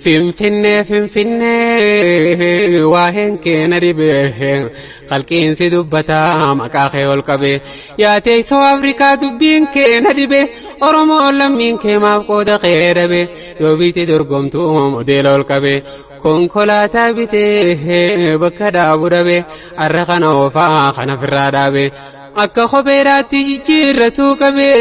Finfinnee Finfinnee waa'een kee na dhibee, qalqiinsi dubbataa maqaa kee ol qabee, yaa teessoo Afrikaa dubbiin kee na dhibe, Oromoo lammiin kee maaf qooda kee dhabe? Yoo biitti dorgomtuu modeela ol qabee, konkolaataa bitee bakka dhaabu dhabe, har'a kana oofaa kana ofirraa dhaabe. Akka kopheedhaatti jijjiirratuu qabee,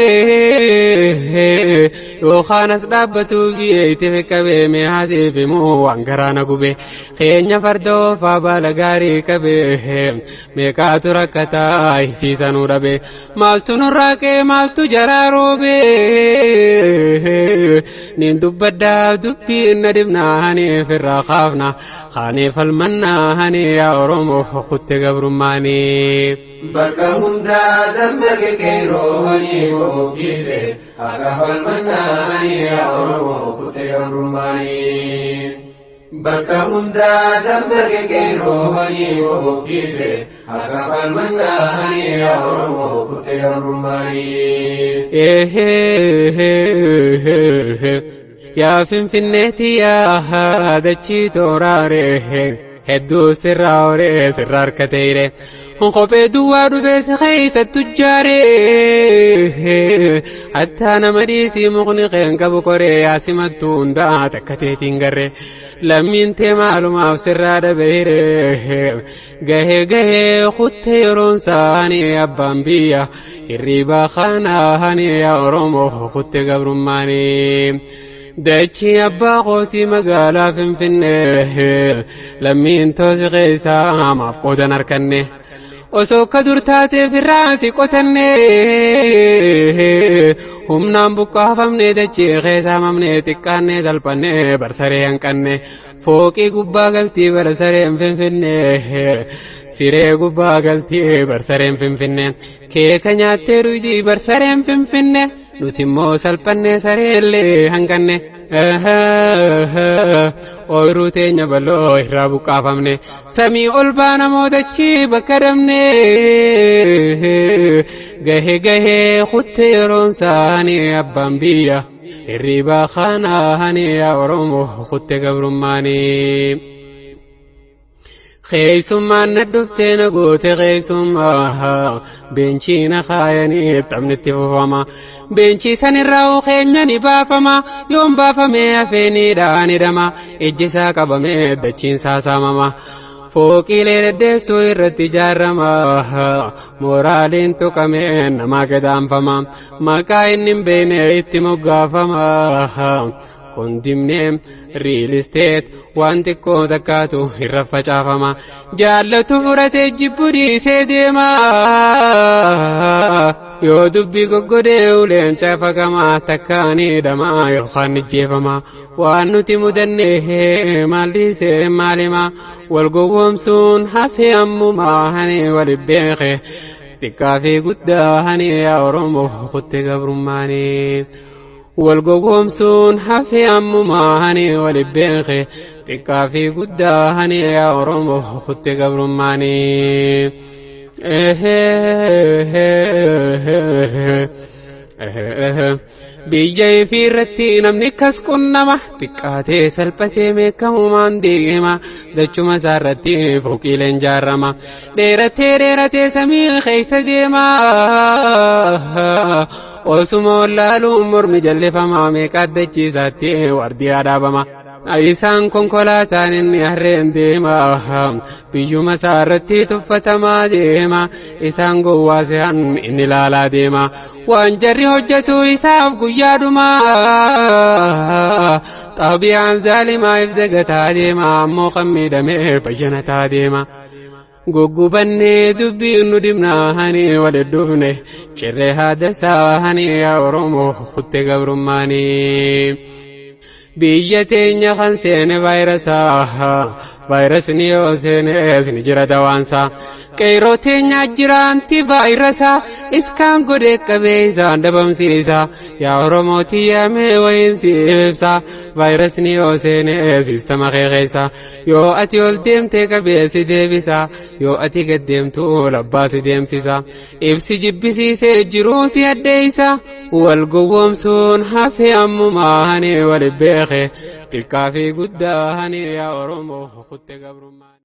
yookaan as dhaabbatu biyya qabee, mi'aasiif himuu waan garaa na gube, keenya farda oofaa baala gaarii qabee, meeqaatu rakkataa hisiisanuu dhabe? Maaltu nurraa qee, maaltu jaraa roobee? Niin dubbaddaa dubbiin na dhibnaaniif irraa kaafna kaanee falmannaanii, yaa Oromoo kutte gabrummaanii. Bakka hundaa dammaqe qeerrooni boqqise, akka falmannaanii, yaa Oromoo kutte gabrummaanii. Bakka hundaa dammaqe qeerrooni boqqise, akka falmannaanii, yaa Oromoo kutte gabrummaanii. Yaa Finfinneetti yaa dachii tooraaree, hedduu sirraa horee sirraa harkateere, kophee duwwaa dhufee si keessa tujjaaree, hattaa nama dhiisii mukni qeen qabu koree, yaa simattuu hundaa takka teetiin garree, lammiin tee maalumaaf sirraa dhabeere? Gahee gahee kutte yeroon saanii, abbaan biyya hirriibaa kanaanii, yaa Oromoo kutte gabrummaanii. Dachii abbaa kootii magaalaa Finfinnee, lammiin toosi keessaa maaf qoodan harkanne? Osoo akka dur taateef irraa si qotanne, humnaan buqqaafamne, dachii keessaa mamne, xiqqaanne salphanne, barsaree hanqanne. Fooqii gubbaa galtii barsareen Finfinnee, siree gubbaa galtii barsareen Finfinnee, keeka nyaattee dhugdii barsareen Finfinnee, nuti immoo salphanne, sareellee hanqanne. Ooyiruu teenya bal'oo irraa buqqaafamne, samii ol baana mootachii bakka dhabne. Gahee gahee kutte yeroon saanii, abbaan biyya hirriibaa kanaanii, yaa Oromoo kutte gabrummaanii. Keessummaan na dhuftee na goote keessummaa, beenchii na kaayanii taphni itti fufama. Beenchii sanirraa keenya ni baafama, yoon baafamee hafeeniidhaan hidhama, ijji isaa qabamee dachiin isaa saamama. Fooqiilee deddeebtuu irratti ijaarama, mooraaliin tuqamee namaa gadaanfama, maqaa inni hin beekne itti moggaafama. Kondimneem riil isteet waan xiqqoo takkaatu irra facaafama. Jaallatu fudhatee jibbu dhiisee deema. Yoo dubbii goggodee uleen caafakama, takkaan hidhama yookaan ijjeefama. Waan nuti mudanne maal dhiisee maalima? Wal gowwoomsuun hafee ammumaa hani wal beeke. Xiqqaa fi guddaa hani, yaa Oromoo kutte gabrummaanii. Wal gowwoomsuun hafee ammumaa hani wal beeke. Xiqqaa fi guddaa hani, yaa Oromoo kutte gabrummaanii. Biyya ifii irratti namni akkas qunnama, xiqqaatee salphatee meekamumaan deema, dachuma isaa irratti fooqiileen jaarama, dheeratee dheeratee samii keessa deema. Osuma wallaaluun mormi jallifama, meeqa addachiisaatti waardiyaa dhaabama. Isaan konkolaataan, inni harreen deema, biyyuma isaa irratti tuffatamaa deema, isaan gowwaa se'an inni ilaalaa deema. Waan jarri hojjetu isaaf guyyaadhuma, xaabiyaan zaalimaa if dagataa deema, ammoo kan miidhamee bayyanataa deema. Guggubannee dubbiin nu dibnaa hani wal dhufne, cirree haadasaa hani, yaa Oromoo kutte gabrummaanii. Biyya teenya kan seene vaayirasaa Vaayirasni yoo seenes ni jira dawaansaa. Qeerroo teenyaa jiraanti vaayirasaa iskaan godhee qabee isaan dhabamsiisa. Yaa Oromoo tiyyaamee wayiin si ibsa. Vaayirasni yoo seenes siistama keessa. Yoo ati ol deemtee qabee si deebisa. Yoo ati gad deemtu labbaa si deemsisa. Ibsi jibbisiisee jiruu si addeessa. Wal gowwoomsuun hafe ammumaa wal beeke. Xiqqaa fi guddaa yaa Oromoo kutte gabrummaa.